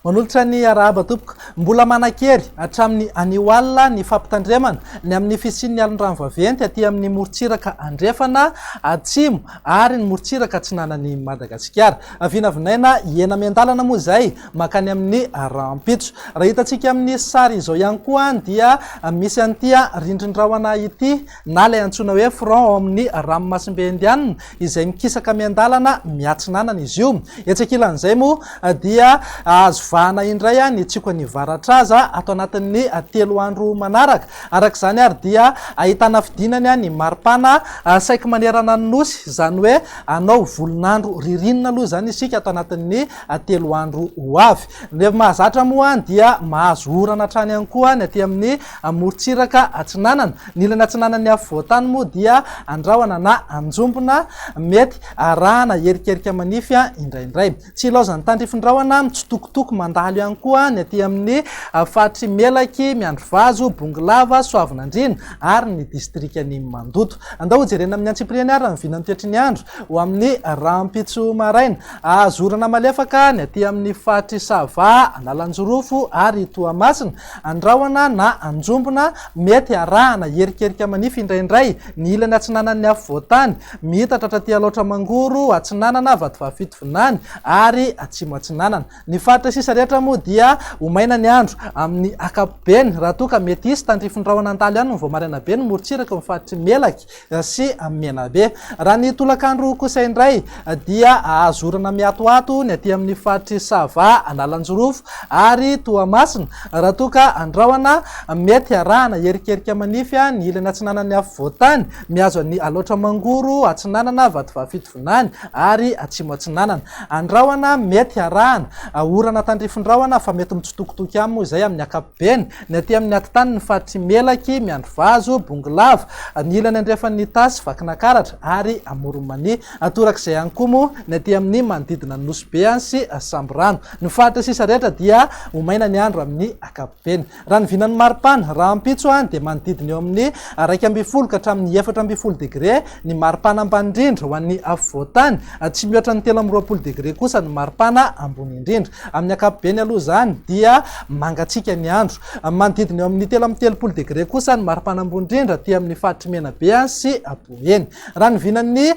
Manolotra ny arahaba tompoko. Mbola manan-kery hatramin'ny anio alina ny fampitandremana ny amin'ny fisian'ny alon-drano vaventy aty amin'ny morontsiraka andrefana, atsimo ary ny morontsiraka atsinanan'i Madagasikara. Vinavinaina hihena miandalana moa izay mankany amin'ny rahampitso. Raha hitantsika amin'ny sary izao ihany koa dia misy an'ity rindrin-drahona ity na ilay antsoina hoe front ao amin'ny ranomasimbe Indianina izay mikisaka miandalana miatsinanana izy io. Etsy ankilan'izay moa dia azo vahana indray ny tsiokan'ny varatraza ato anatin'ny telo andro manaraka. Araka izany ary dia ahitana fidinany ny maripana saiky manerana ny Nosy, izany hoe hanao volon'andro ririnina aloha izany isika ato anatin'ny telo andro ho avy. Ny mahazatra moa dia mahazo orana hatrany ihany koa ny aty amin'ny morontsiraka atsinanana. Ny ilany atsinanan'ny afovoan-tany moa dia andrahona na anjombona, mety arahana erikerika manify indraindray. Tsy ilaozan'ny tandrifin-drahona mitsitokotoko mandalo ihany koa ny aty amin'ny faritr'i Melaky, Miandrivazo, Bongolava, Soavinandriana ary ny distrikan'i Mandoto. Andao hojerena amin'ny antsipiriany ary ny vinan'ny toetry ny andro ho amin'ny rahampitso maraina. Azo orana malefaka ny aty amin'ny faritr'i Sava, Analanjirofo ary Toamasina. Andrahona na anjombona, mety arahana erikerika manify indraindray ny ilany atsinanan'ny afovoantany, miitatra hatraty Alaotra Mangoro, Atsinanana, Vatovavy Fitovinany ary Atsimo Atsinanana. Ny faritra sisa rehetra moa dia ho maina ny andro amin'ny ankapobeny raha toa ka mety hisy tandrifin-drahona handalo ihany ny vao maraina be ny morontsiraky ny faritr'i Melaky sy Menabe. Raha ny tolakandro kosa indray dia hahazo orana miatoato ny aty amin'ny faritr'i Sava, Analanjirofo ary Toamasina raha toa ka andrahona mety arahana erikerika manify ny ilany atsinanan'ny afovoantany mihazo an'i Alaotra Mangoro, Atsinanana, Vatovavy Fitovinany ary Atsimo Atsinanana. Andrahona mety arahana orana tandrifin-drahona fa mety mitsitokotoko ihany moa izay amin'ny ankapobeny Ny aty amin'ny atitany ny faritr'i Melaky, Miandrivazo, Bongolava, ny ilany andrefan'ny Itasy, Vakinakaratra ary Amoron'i Mania. Torak'izay ihany koa moa ny aty amin'ny manodidina an'i Nosy Be sy Sambirano. Ny faritra sisa rehetra dia ho maina ny andro amin'ny ankapobeny. Raha ny vinan'ny maripana, rahampitso dia manodidina eo amin'ny 11 ka hatramin'ny 14 degre ny maripana ambany indrindra ho an'ny afovoantany, tsy mihoatra ny 23 degre kosa ny maripana ambony indrindra. Amin'ny ankapobeny aloha izany dia mangatsiaka ny andro. Manodidina eo amin'ny 33 degre kosa ny maripana ambony indrindra aty amin'ny faritr'i Menabe sy Boeny. Raha ny vinan'ny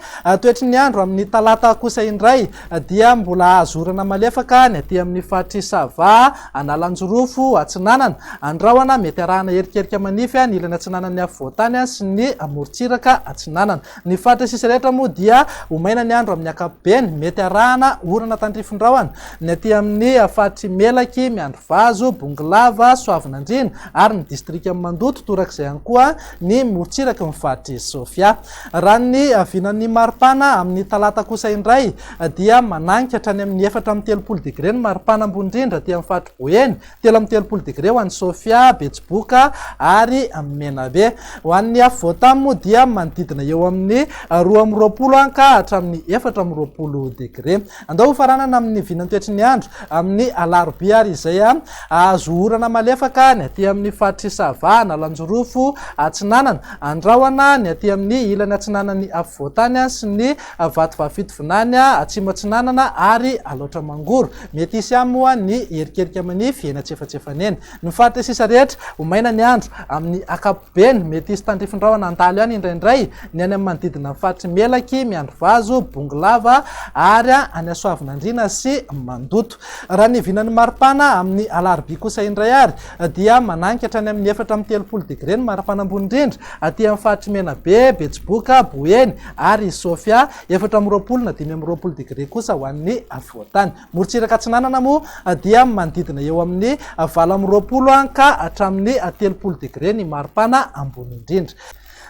toetry ny andro amin'ny talata kosa indray dia mbola hahazo orana malefaka ny aty amin'ny faritr'i Sava, Analanjirofo, Atsinanana. Andrahona mety arahana erikerika manify ny ilany atsinanan'ny afovoantany sy ny morontsiraka atsinanana. Ny faritra sisa rehetra moa dia ho maina ny andro amin'ny ankapobeny, mety arahana orana tandrifin-drahona ny aty amin'ny faritr'i Melaky, Miandrivazo, Bongolava, Soavinandriana ary ny distrikan'i Mandoto, torak'izay ihany koa ny morontsiraky ny faritr'i Sofia. Raha ny vinan'ny maripana amin'ny talata kosa indray dia mananika hatrany amin'ny 34 degre ny maripana ambony indrindra aty amin'ny faritr'i Boeny, 33 degre ho an'i Sofia, Betsiboka ary Menabe. Ho an'ny afovoantany moa dia manodidina eo amin'ny 22 ka hatramin'ny 24 degre. Andao hofaranana amin'ny vinantoetry ny andro amin'ny alarobia ary izay hahazo orana malefaka ny aty amin'ny faritr'i Sava, Analanjirofo, Atsinanana, Andrahona, ny aty amin'ny ilany atsinanan'ny afovoantany sy ny Vatovavy Fitovinany, Atsimo Atsinanana ary Alaotra Mangoro. Mety hisy ihany moa ny erikerika manify eny antsefatsefany eny. Ny faritra sisa rehetra, ho maina ny andro. Amin'ny ankapobeny, mety hisy tandrifin-drahona handalo ihany indraindray ny any amin'ny manodidina ny faritr'i Melaky, Miandrivazo, Bongolava ary any Soavinandriana sy Mandoto. Raha ny vinan'ny maripana amin'ny alarobia kosa indray ary dia mananika hatrany amin'ny 34 degre ny maripana ambony indrindra aty amin'ny faritr'i Menabe, Betsiboka, Boeny ary Sofia. 24 na 25 degre kosa ho an'ny afovoan-tany. Morontsiraka atsinanana moa dia manodidina eo amin'ny 28 ka hatramin'ny 30 degre ny maripana ambony indrindra.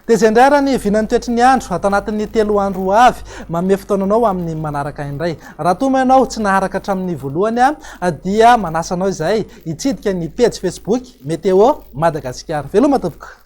Dia izay indray ary ny vinan'ny toetry ny andro ato anatin'ny telo andro ho avy. Manome fotoana anao amin'ny manaraka indray. Raha toa moa ianao tsy naharaka hatramin'ny voalohany dia manasa anao izahay hitsidika ny pejy Facebook Météo Madagasikara. Veloma tompoko!